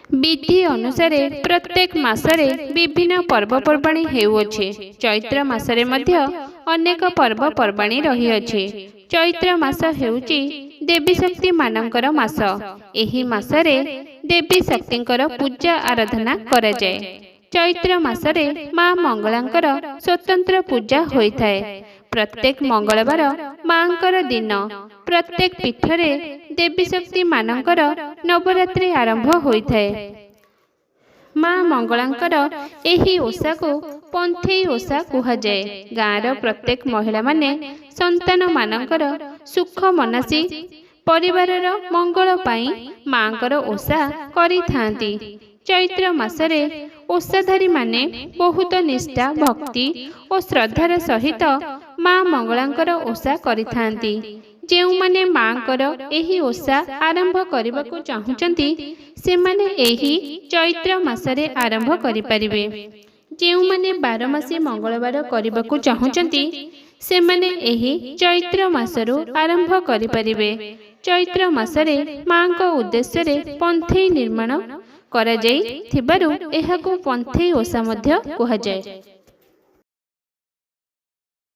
ବିଧି ଅନୁସାରେ ପ୍ରତ୍ୟେକ ମାସରେ ବିଭିନ୍ନ ପର୍ବପର୍ବାଣି ହେଉଅଛି। ଚୈତ୍ର ମାସରେ ମଧ୍ୟ ଅନେକ ପର୍ବପର୍ବାଣି ରହିଅଛି। ଚୈତ୍ର ମାସ ହେଉଛି ଦେବୀ ଶକ୍ତିମାନଙ୍କର ମାସ। ଏହି ମାସରେ ଦେବୀ ଶକ୍ତିଙ୍କର ପୂଜା ଆରାଧନା କରାଯାଏ। ଚୈତ୍ର ମାସରେ ମା ମଙ୍ଗଳାଙ୍କର ସ୍ୱତନ୍ତ୍ର ପୂଜା ହୋଇଥାଏ। ପ୍ରତ୍ୟେକ ମଙ୍ଗଳବାର ମାଙ୍କର ଦିନ। ପ୍ରତ୍ୟେକ ପୀଠରେ ଦେବୀ ଶକ୍ତିମାନଙ୍କର ନବରାତ୍ରି ଆରମ୍ଭ ହୋଇଥାଏ। ମା ମଙ୍ଗଳାଙ୍କର ଏହି ଓଷାକୁ ପନ୍ଥେଇ ଓଷା କୁହାଯାଏ। ଗାଁର ପ୍ରତ୍ୟେକ ମହିଳାମାନେ ସନ୍ତାନମାନଙ୍କର ସୁଖ ମନାସି ପରିବାରର ମଙ୍ଗଳ ପାଇଁ ମାଙ୍କର ଓଷା କରିଥାନ୍ତି। ଚୈତ୍ର ମାସରେ ଓଷାଧାରୀମାନେ ବହୁତ ନିଷ୍ଠା, ଭକ୍ତି ଓ ଶ୍ରଦ୍ଧାର ସହିତ ମା ମଙ୍ଗଳାଙ୍କର ଓଷା କରିଥାନ୍ତି। ଯେଉଁମାନେ ମାଙ୍କର ଏହି ଓଷା ଆରମ୍ଭ କରିବାକୁ ଚାହୁଁଛନ୍ତି, ସେମାନେ ଏହି ଚୈତ୍ର ମାସରେ ଆରମ୍ଭ କରିପାରିବେ। ଯେଉଁମାନେ ବାରମାସୀ ମଙ୍ଗଳବାର କରିବାକୁ ଚାହୁଁଛନ୍ତି, ସେମାନେ ଏହି ଚୈତ୍ର ମାସରୁ ଆରମ୍ଭ କରିପାରିବେ। ଚୈତ୍ର ମାସରେ ମାଙ୍କ ଉଦ୍ଦେଶ୍ୟରେ ପନ୍ଥେଇ ନିର୍ମାଣ କରାଯାଇଥିବାରୁ ଏହାକୁ ପନ୍ଥେଇ ଓଷା ମଧ୍ୟ କୁହାଯାଏ।